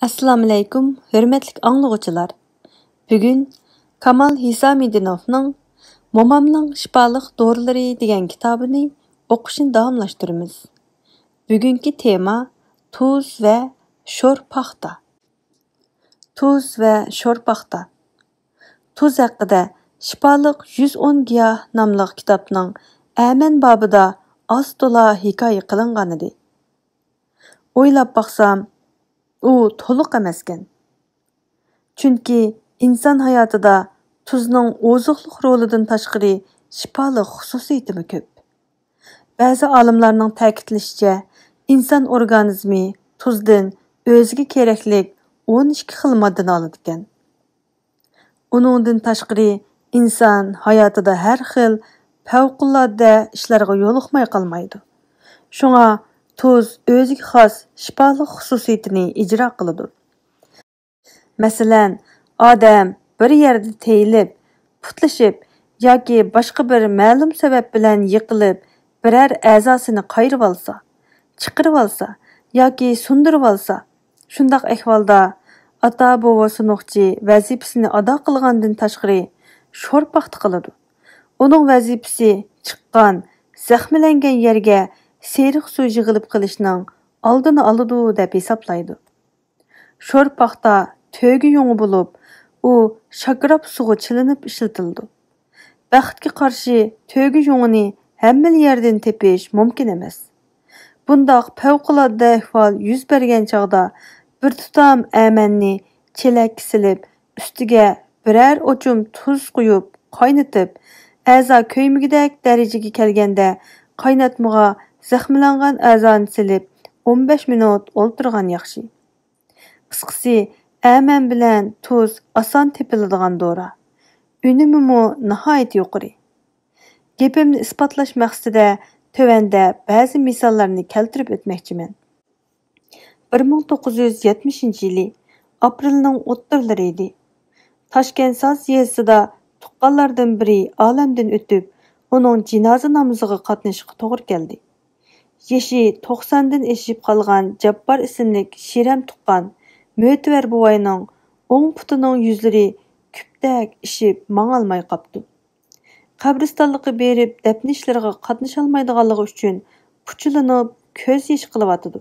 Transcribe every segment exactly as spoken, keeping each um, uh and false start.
ئەسسالامۇئەلەيكۇم، ھۆرمەتلىك ئاڭلىغۇچىلار. بۈگۈن كامال ھېسامىدىنوفنىڭ مومامنىڭ شىپالىق دورىلىرى دېگەن كىتابىنى ئوقۇشنى داۋاملاشتۇرىمىز. بۈگۈنكى تېما تۇز ۋە شور پاختا. تۇز ۋە شور پاختا. تۇز ھەققىدە شىپالىق يۈز ئون گىياھ ناملىق كىتابنىڭ ئەمەن بابىدا ئاز تولا ھېكايە قىلىنغانىدى. ئويلاپ باقسام، ئۇ تولۇق ئەمەسكەن. چۈنكى ئىنسان ھاياتىدا تۇزنىڭ ئوزۇقلۇق رولىدىن تاشقىرى شىپالىق خۇسۇسىيىتىمۇ كۆپ. بەزى ئالىملارنىڭ تەكىتلىشىچە، ئىنسان ئورگانىزمى تۇزدىن ئۆزىگە كېرەكلىك ئون ئىككى خىل ماددىنى ئالىدىكەن. ئۇنىڭدىن تاشقىرى، ئىنسان ھاياتىدا ھەر خىل پەۋقۇلئاددە ئىشلارغا يولۇقماي قالمايدۇ. شۇڭا تۇز ئۆزىگە خاس شىپالىق خۇسۇسىيىتىنى ئىجرا قىلىدۇ. مەسىلەن، ئادەم بىر يەردە تېيىلىپ، پۇتلىشىپ ياكى باشقا بىر مەلۇم سەۋەب بىلەن يىقىلىپ، بىرەر ئەزاسىنى قايرىۋالسا، چىقىرىۋالسا ياكى سۇندۇرۇۋالسا، شۇنداق ئەھۋالدا ئاتا-بوۋا سۇنۇقچى ۋەزىپىسىنى ئادا قىلغاندىن تاشقىرى، شور پاختا قىلىدۇ. ئۇنىڭ ۋەزىپىسى چىققان، زەخىملەنگەن يەرگە سېرىق سۇ يىغىلىپ قېلىشنىڭ ئالدىنى ئالىدۇ، دەپ ھېسابلايدۇ. شور پاختا تۆگە يۇڭى بولۇپ، ئۇ شاكىراپ سۇغا چىلىنىپ ئىشلىتىلىدۇ. بەختكە قارشى، تۆگە يۇڭىنى ھەممىلا يەردىن تېپىش مۇمكىن ئەمەس. بۇنداق پەۋقۇلئاددە ئەھۋال يۈز بەرگەن چاغدا، بىر تۇتام ئەمەننى چېلەككە سېلىپ، ئۈستىگە بىرەر ئوچۇم تۇز قۇيۇپ، قاينىتىپ، ئەزا كۆيمىگۈدەك دەرىجىگە كەلگەندە، قايناتمىغا زەخىملەنگەن ئەزانى سېلىپ، ئون بەش مىنۇت ئولتۇرغان ياخشى. قىسقىسى، ئەمەن بىلەن تۇز ئاسان تېپىلىدىغان دورا. ئۈنۈمىمۇ ناھايىتى يۇقىرى. گېپىمنى ئىسپاتلاش مەقسىتىدە تۆۋەندە بەزى مىساللارنى كەلتۈرۈپ ئۆتمەكچىمەن. بىر مىڭ توققۇز يۈز يەتمىشىنچى يىلى ئاپرېلنىڭ ئوتتۇرىلىرى ئىدى. تاشكەنت ساز يېزىسىدا تۇغقانلاردىن بىرى ئالەمدىن ئۆتۈپ، ئۇنىڭ جىنازا نامىزىغا قاتنىشىشقا توغرا كەلدى. يېشى توقساندىن ئېشىپ قالغان جاپپار ئىسىملىك شىرەم تۇغقان مۆتىۋەر بوۋاينىڭ ئوڭ پۇتىنىڭ يۈزلىرى كۈپتەك ئىششىپ ماڭالماي قاپتۇ. قەبرىستانلىققا بېرىپ دەپنە ئىشلىرىغا قاتنىشالمايدىغانلىقى ئۈچۈن پۇچىلىنىپ كۆز يېشى قىلىۋاتىدۇ.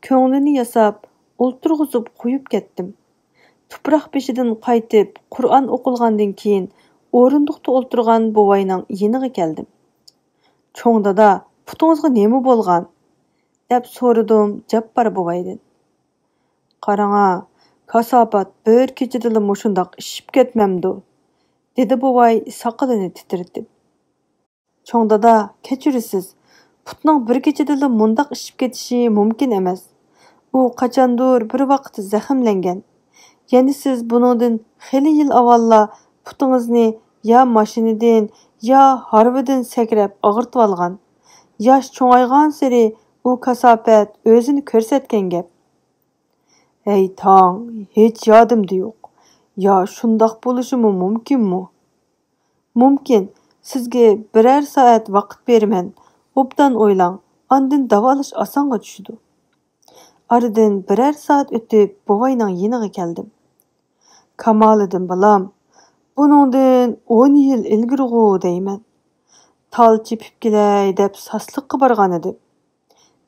كۆڭلىنى ياساپ، ئولتۇرغۇزۇپ قويۇپ كەتتىم. تۇپراق بېشىدىن قايتىپ، قۇرئان ئوقۇلغاندىن كېيىن، ئورۇندۇقتا ئولتۇرغان بوۋاينىڭ يېنىغا كەلدىم. «چوڭ دادا، پۇتىڭىزغا نېمە بولغان؟» دەپ سورىدىم جاپپار بوۋايدىن. «قاراڭا، كاساپات بىر كېچىدىلا مۇشۇنداق ئىششىپ كەتمەمدۇ؟» دېدى بوۋاي ساقىلىنى تىترىتىپ. «چوڭ دادا، كەچۈرىسىز. پۇتنىڭ بىر كېچىدىلا مۇنداق ئىششىپ كېتىشى مۇمكىن ئەمەس. ئۇ قاچاندۇر بىر ۋاقىت زەخىملەنگەن. يەنە سىز بۇنىڭدىن خېلى يىل ئاۋۋاللا پۇتىڭىزنى يا ماشىنىدىن، يا ھارۋىدىن سەكرەپ ئاغرىتىۋالغان. ياش چوڭايغانسېرى ئۇ كاساپەت ئۆزىنى كۆرسەتكەن گەپ.» «ھەي تاڭ، ھېچ يادىمدا يوق. يا شۇنداق بولۇشىمۇ مۇمكىنمۇ؟» «مۇمكىن، سىزگە بىرەر سائەت ۋاقىت بېرىمەن، ئوبدان ئويلاڭ، ئاندىن داۋالاش ئاسانغا چۈشىدۇ.» ئارىدىن بىرەر سائەت ئۆتۈپ، بوۋاينىڭ يېنىغا كەلدىم. «كامالىدىن بالام، بۇنىڭدىن ئون يىل ئىلگىرىغۇ دەيمەن. تال چېپىپ كېلەي دەپ ساسلىققا بارغانىدىم.»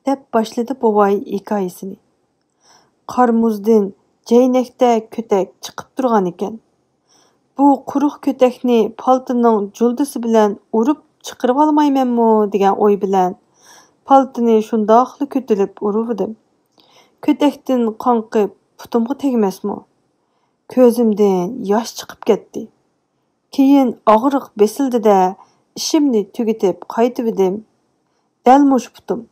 دەپ باشلىدى بوۋاي ھېكايىسىنى. قار مۇزدىن جەينەكتەك كۆتەك چىقىپ تۇرغانىكەن. بۇ قۇرۇق كۆتەكنى پالتىنىڭ جۇلدىسى بىلەن ئۇرۇپ چىقىرىۋالمايمەنمۇ دېگەن ئوي بىلەن، پالتىنى شۇنداقلا كۆتىلىپ ئۇرۇۋىدىم. كۆتەكتىن قاڭقىپ پۇتۇمغا تەگمەسمۇ؟ كۆزۈمدىن ياش چىقىپ كەتتى. كېيىن ئاغرىق بېسىلدى-دە، ئىشىمنى تۈگىتىپ قايتىۋىدىم. دەل مۇشۇ پۇتۇم.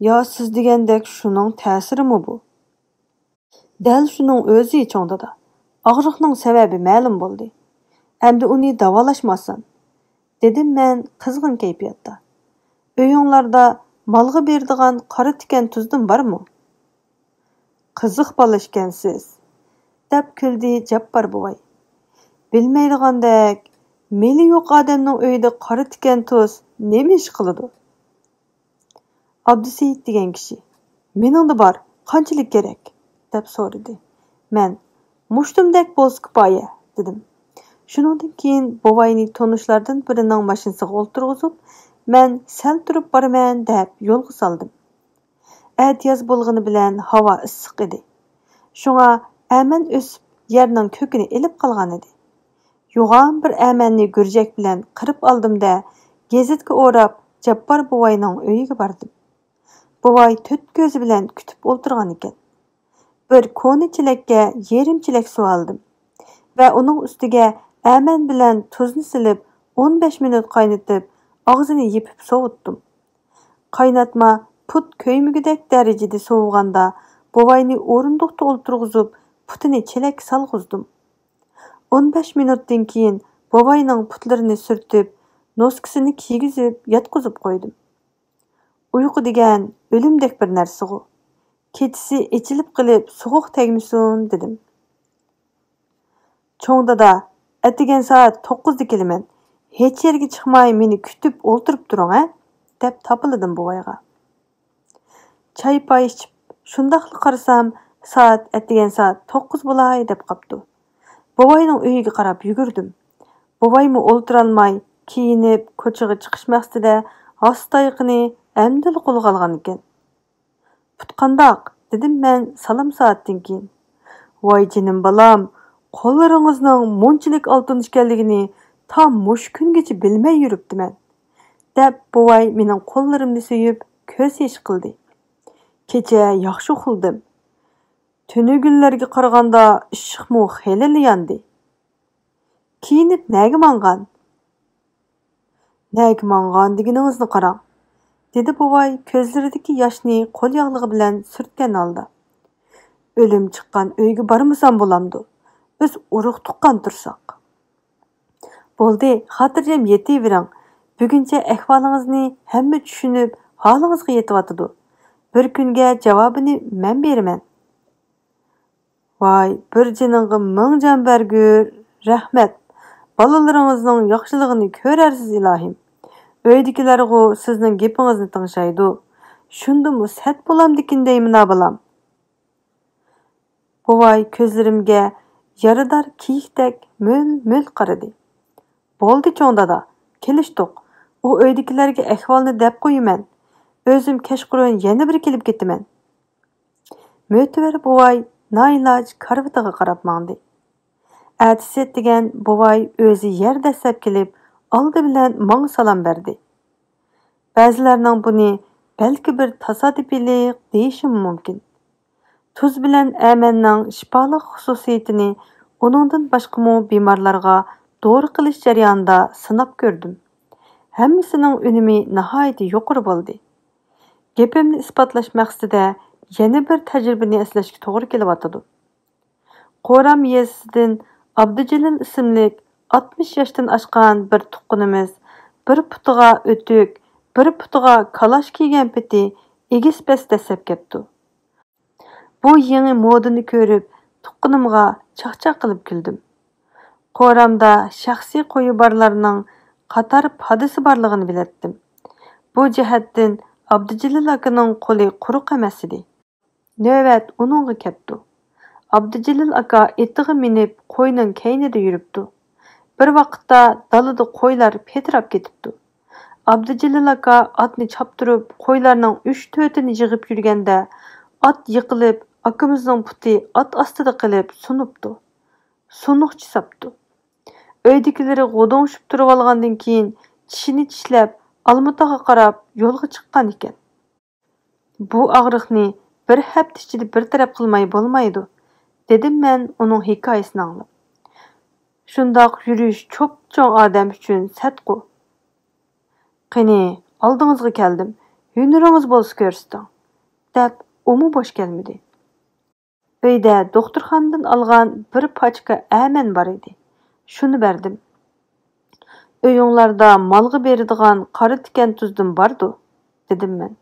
يا سىز دېگەندەك شۇنىڭ تەسىرىمۇ بۇ؟ دەل شۇنىڭ ئۆزى، چوڭ دادا. ئاغرىقنىڭ سەۋەبى مەلۇم بولدى. ئەمدى ئۇنى داۋالاشمۇ ئاسان، دېدىم مەن قىزغىن كەيپىياتتا. ئۆيۈڭلاردا مالغا بېرىدىغان قارا تىكەن تۇزدىن بارمۇ؟ قىزىق بالا ئىكەنسىز، دەپ كۈلدى جاپپار بوۋاي. بىلمەيدىغاندەك، مېلى يوق ئادەمنىڭ ئۆيىدە قارا تىكەن تۇز نېمە ئىش قىلىدۇ؟ ئابدۇسېيىت دېگەن كىشى، مېنىڭدە بار، قانچىلىك كېرەك؟ دەپ سورىدى. مەن، مۇشتۇمدەك بولسا كۇپايە، دېدىم. شۇنىڭدىن كېيىن بوۋاينى تونۇشلاردىن بىرىنىڭ ماشىنىسىغا ئولتۇرغۇزۇپ، مەن سەل تۇرۇپ بارىمەن دەپ يولغا سالدىم. ئەتىياز بولغىنى بىلەن ھاۋا ئىسسىق ئىدى. شۇڭا ئەمەن ئۆسۈپ، يەرنىڭ كۆكىنى ئېلىپ قالغانىدى. يوغان بىر ئەمەننى گۈرجەك بىلەن قىرىپ ئالدىم-دە، گېزىتكە ئوراپ، جاپپار بوۋاينىڭ ئۆيىگە باردىم. بوۋاي تۆت كۆزى بىلەن كۈتۈپ ئولتۇرغانىكەن. بىر كونا چېلەككە يېرىم چېلەك سۇ ئالدىم ۋە ئۇنىڭ ئۈستىگە ئەمەن بىلەن تۇزنى سېلىپ، ئون بەش مىنۇت قاينىتىپ، ئاغزىنى يېپىپ سوۋۇتتۇم. قايناتما پۇت كۆيمىگۈدەك دەرىجىدە سوۋۇغاندا، بوۋاينى ئورۇندۇقتا ئولتۇرغۇزۇپ، پۇتىنى چېلەككە سالغۇزدۇم. ئون بەش مىنۇتتىن كېيىن بوۋاينىڭ پۇتلىرىنى سۈرتۈپ، نوسكىسىنى كىيگۈزۈپ ياتقۇزۇپ قويدۇم. ئۇيقۇ دېگەن ئۆلۈمدەك بىر نەرسىغۇ. كېچىسى ئېچىلىپ قېلىپ سوغۇق تەگمىسۇن، دېدىم. چوڭ دادا، ئەتىگەن سائەت توققۇزدا كېلىمەن. ھېچ يەرگە چىقماي مېنى كۈتۈپ ئولتۇرۇپ تۇرۇڭ ھە، دەپ تاپىلىدىم بوۋايغا. چاي-پاي ئىچىپ، شۇنداقلا قارىسام، سائەت ئەتىگەن سائەت توققۇز بولاي دەپ قاپتۇ. بوۋاينىڭ ئۆيىگە قاراپ يۈگۈردۈم. بوۋايمۇ ئولتۇرالماي، كىيىنىپ، كوچىغا چىقىش مەقسىتىدە ھاسا تايىقىنى ئەمدىلا قولىغا ئالغانىكەن. پۇت قانداق؟ دېدىم مەن سالام سائەتتىن كېيىن. ۋاي جېنىم بالام، قوللىرىڭىزنىڭ مۇنچىلىك ئالتۇن ئىكەنلىكىنى تا مۇشۇ كۈنگىچە بىلمەي يۈرۈپتىمەن، دەپ بوۋاي مېنىڭ قوللىرىمنى سۆيۈپ كۆز يېشى قىلدى. كېچە ياخشى ئۇخلىدىم. تۈنۈگۈنلەرگە قارىغاندا ئىششىقمۇ خېلىلا ياندى. كىيىنىپ نەگە ماڭغان؟ نەگە ماڭغان دېگىنىڭىزنى قاراڭ، دېدى بوۋاي كۆزلىرىدىكى ياشنى قول ياغلىقى بىلەن سۈرتكەن ھالدا. ئۆلۈم چىققان ئۆيگە بارمىسام بولامدۇ؟ بىز ئۇرۇق تۇغقان تۇرساق. بولدى، خاتىرجەم يېتىۋېرىڭ. بۈگۈنچە ئەھۋالىڭىزنى ھەممە چۈشىنىپ، ھالىڭىزغا يېتىۋاتىدۇ. بىر كۈنگە جاۋابىنى مەن بېرىمەن. ۋاي، بىر جېنىڭغا مىڭ جان بەرگۈر، رەھمەت. بالىلىرىڭىزنىڭ ياخشىلىقىنى كۆرەرسىز، ئىلاھىم. ئۆيدىكىلەرغۇ سىزنىڭ گېپىڭىزنى تىڭشايدۇ. شۇندىمۇ سەت بولامدىكىن دەيمىنا، بالام. بوۋاي كۆزلىرىمگە يارىدار كېيىكتەك مۆل-مۆل قارىدى. بولدى، چوڭ دادا، كېلىشتۇق. ئۇ ئۆيدىكىلەرگە ئەھۋالنى دەپ قويىمەن. ئۆزۈم كەچقۇرۇن يەنە بىر كېلىپ كېتىمەن. مۆتىۋەر بوۋاي نائىلاج كارىۋىتىغا قاراپ ماڭدى. ئەتىسى ئەتىگەن بوۋاي ئۆزى يەر دەسسەپ كېلىپ، ئالدى بىلەن ماڭا سالام بەردى. بەزىلەرنىڭ بۇنى بەلكى بىر تاسادىپىيلىق دېيىشىمۇ مۇمكىن. تۇز بىلەن ئەمەننىڭ شىپالىق خۇسۇسىيىتىنى ئۇنىڭدىن باشقىمۇ بىمارلارغا دورا قىلىش جەريانىدا سىناپ كۆردۈم. ھەممىسىنىڭ ئۈنۈمى ناھايىتى يۇقىرى بولدى. گېپىمنى ئىسپاتلاش مەقسىتىدە يەنە بىر تەجرىبىنى ئەسلەشكە توغرا كېلىۋاتىدۇ. قورام يېزىسىدىن ئابدۇجېلىل ئىسىملىك ئاتمىش ياشتىن ئاشقان بىر تۇغقىنىمىز بىر پۇتىغا ئۆتۈك، بىر پۇتىغا كالاش كىيگەن پېتى ئېگىز-پەس دەسسەپ كەپتۇ. بۇ يېڭى مودىنى كۆرۈپ، تۇغقىنىمغا چاقچاق قىلىپ كۈلدۈم. قورامدا شەخسىي قويى بارلارنىڭ قاتار پادىسى بارلىقىنى بىلەتتىم. بۇ جەھەتتىن ئابدۇجېلىل ئاكىنىڭ قولى قۇرۇق ئەمەس ئىدى. نۆۋەت ئۇنىڭغا كەپتۇ. ئابدۇجېلىل ئاكا ئېتىغا مىنىپ، قوينىڭ كەينىدە يۈرۈپتۇ. بىر ۋاقىتتا دالىدا قويلار پېتىراپ كېتىپتۇ. ئابدۇجېلىل ئاكا ئاتنى چاپتۇرۇپ، قويلارنىڭ ئۈچ-تۆتىنى يىغىپ يۈرگەندە، ئات يىقىلىپ، ئاكىمىزنىڭ پۇتى ئات ئاستىدا قېلىپ سۇنۇپتۇ. سۇنۇقچە ساپتۇ. ئۆيدىكىلىرى غودۇڭشۇپ تۇرۇۋالغاندىن كېيىن، چىشىنى چىشلەپ، ئالمۇتاغا قاراپ يولغا چىققان ئىكەن. بۇ ئاغرىقنى بىر ھەپتە ئىچىدە بىر تەرەپ قىلماي بولمايدۇ، دېدىم مەن ئۇنىڭ ھېكايىسىنى ئاڭلاپ. شۇنداق يۈرۈش چوپچوڭ ئادەم ئۈچۈن سەتقۇ. قېنى، ئالدىڭىزغا كەلدىم، ھۈنىرىڭىز بولسا كۆرسىتىڭ، دەپ ئۇمۇ بوش كەلمىدى. ئۆيدە دوختۇرخانىدىن ئالغان بىر پاچكا ئەمەن بار ئىدى. شۇنى بەردىم. ئۆيۈڭلاردا مالغا بېرىدىغان قارا تىكەن تۇزدىن باردۇ؟ دېدىم مەن.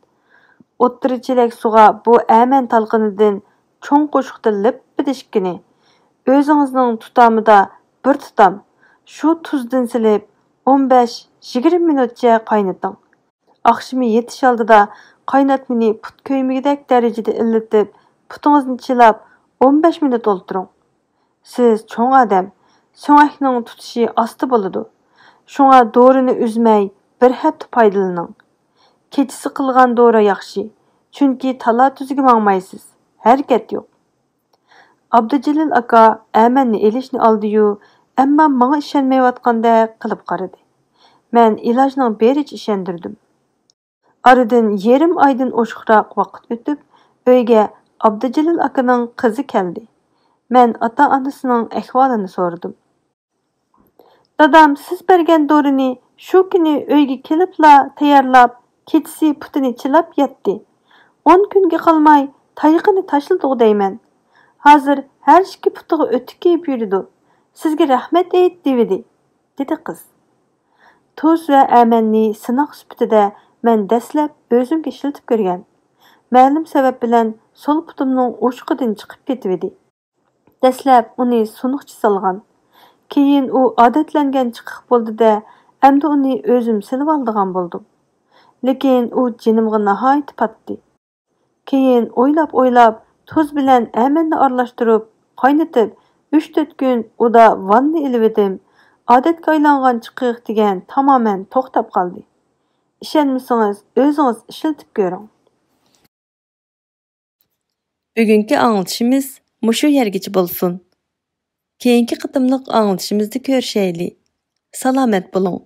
ئوتتۇرا چېلەك سۇغا بۇ ئەمەن تالقىنىدىن چوڭ قوشۇقتىن لىپپىدە ئىككىنى، ئۆزىڭىزنىڭ تۇتامىدا بىر تۇتام، شۇ تۇزدىن سېلىپ، ئون بەش، يىگىرمە مىنۇتچە قاينىتىڭ. ئاخشىمى يېتىش ئالدىدا قايناتمىنى پۇت كۆيمىگۈدەك دەرىجىدە ئىللىتىپ، پۇتىڭىزنى چىلاپ، ئون بەش مىنۇت ئولتۇرۇڭ. سىز چوڭ ئادەم، سۆڭەكنىڭ تۇتۇشى ئاستا بولىدۇ. شۇڭا دورىنى ئۈزمەي، بىر ھەپتە پايدىلىنىڭ. كېچىسى قىلغان دورا ياخشى، چۈنكى تالا-تۈزگە ماڭمايسىز، ھەرىكەت يوق. ئابدۇجېلىل ئاكا ئەمەننى ئېلىشنى ئالدى-يۇ، ئەمما ماڭا ئىشەنمەيۋاتقاندەك قىلىپ قارىدى. مەن ئىلاجنىڭ بېرىچە ئىشەندۈردۈم. ئارىدىن يېرىم ئايدىن ئوشۇقراق ۋاقىت ئۆتۈپ، ئۆيگە ئابدۇجېلىل ئاكىنىڭ قىزى كەلدى. مەن ئاتا-ئانىسىنىڭ ئەھۋالىنى سورىدىم. دادام سىز بەرگەن دورىنى شۇ كۈنى ئۆيگە كېلىپلا تەييارلاپ، كېچىسى پۇتىنى چىلاپ ياتتى. ئون كۈنگە قالماي تايىقىنى تاشلىدىغۇ دەيمەن. ھازىر ھەر ئىككى پۇتىغا ئۆتۈك كىيىپ يۈرىدۇ. سىزگە رەھمەت ئېيت دېۋىدى، دېدى قىز. تۇز ۋە ئەمەننى سىناق سۈپىتىدە مەن دەسلەپ ئۆزۈمگە ئىشلىتىپ كۆرگەن. مەلۇم سەۋەب بىلەن سول پۇتۇمنىڭ ئوشۇقىدىن چىقىپ كېتىۋىدى. دەسلەپ ئۇنى سۇنۇقچە سالغان. كېيىن ئۇ ئادەتلەنگەن چىقىق بولدى-دە، ئەمدى ئۇنى ئۆزۈم سېلىۋالىدىغان بولدۇم. لېكىن ئۇ جېنىمغا ناھايىتى پاتتى. كېيىن ئويلاپ-ئويلاپ، تۇز بىلەن ئەمەننى ئارىلاشتۇرۇپ، قاينىتىپ، ئۈچ-تۆت كۈن ئۇدا ۋاننا ئېلىۋىدىم. ئادەتكە ئايلانغان چىقىق دېگەن تامامەن توختاپ قالدى. ئىشەنمىسىڭىز، ئۆزىڭىز ئىشلىتىپ كۆرۈڭ. بۈگۈنكى ئاڭلىتىشىمىز مۇشۇ يەرگىچە بولسۇن. كېيىنكى قېتىملىق ئاڭلىتىشىمىزدا كۆرۈشەيلى. سالامەت بولۇڭ.